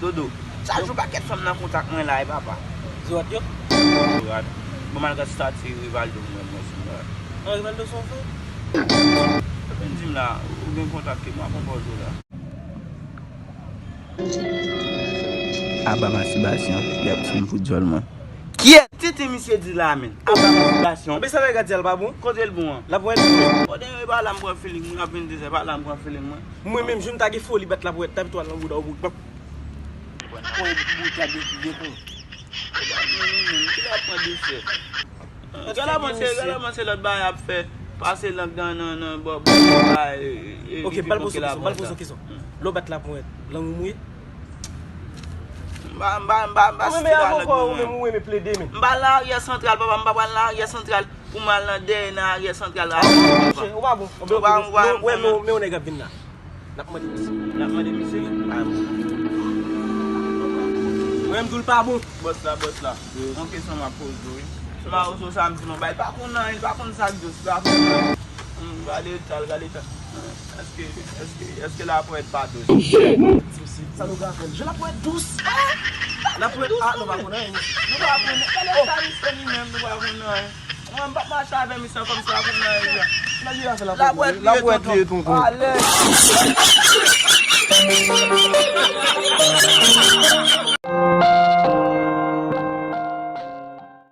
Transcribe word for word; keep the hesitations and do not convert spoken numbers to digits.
Dodo, chak jou pakèt fanm nan kontak mwen la, e papa. Zorat yo? Zorat. Bon, malgre stati Rivaldo mwen, mwen se Zorat. Ah, Rivaldo se yon fanm? Sa vin di m la, ou gen kontak ke mwen, konpòze w la. Aba mastibasyon, y ap di m pou dyòl mwen. Kiyès? Tenten misye di la, men. Aba mastibasyon. Men sa nèg la di a, l pa bon? Kote l bon an? L ap wè l bon. Kote e pa la m pran feeling mwen, ap vin di se pa la m pran feeling mwen. Mwen menm, jou m ta gen foli bat lapwèt, t ap twal nan bouda w pou bap. Kò w bouda de vye kon. Ki la pran de sè? Gala mwen se, gala mwen se lòt bagay ap fè. Pase lang nan, nan, nan, bò, bò, bò, bagay, e, e, Ok, m pral poze w kesyon, m pral poze w kesyon. Lè w bat lapwèt, lang ou mouye? M pa, m pa, m pa, m pa Ou renmen stil avè avè w, ou lang menm mwen. Ou menm ou renmen plede, men. M pa nan aryè santral, papa, m pa pral nan aryè santral pou m al nan dèyè nan aryè santral. Ah, ou pa bon. Ou pa bon, ou pa bon. Men, men, men yon nèg ap vin la. N ap mande misye. N ap mande misye? Ah, bon. Mwen, m di w l pa bon. Bòs la, bòs la. Yon kesyon m ap poze w, wi. Sou Mawozo sa, m di nou, bay, pa konn anyen, pa konn sa k dous, pa konn anyen. Hmm, gade eta l, gade eta l. Èske, èske, èske lapwèt pa dous? Sa nou ka fè? Je lapwèt dous. Lapwèt, ah, nou pa konn anyen. Nou pa konn, gade eta misye li menm, nou pa konn anyen. Mwen, m p ap mache avè misye ankò, misye pa konn anyen. Lapwèt li ye, tonton. Alèz.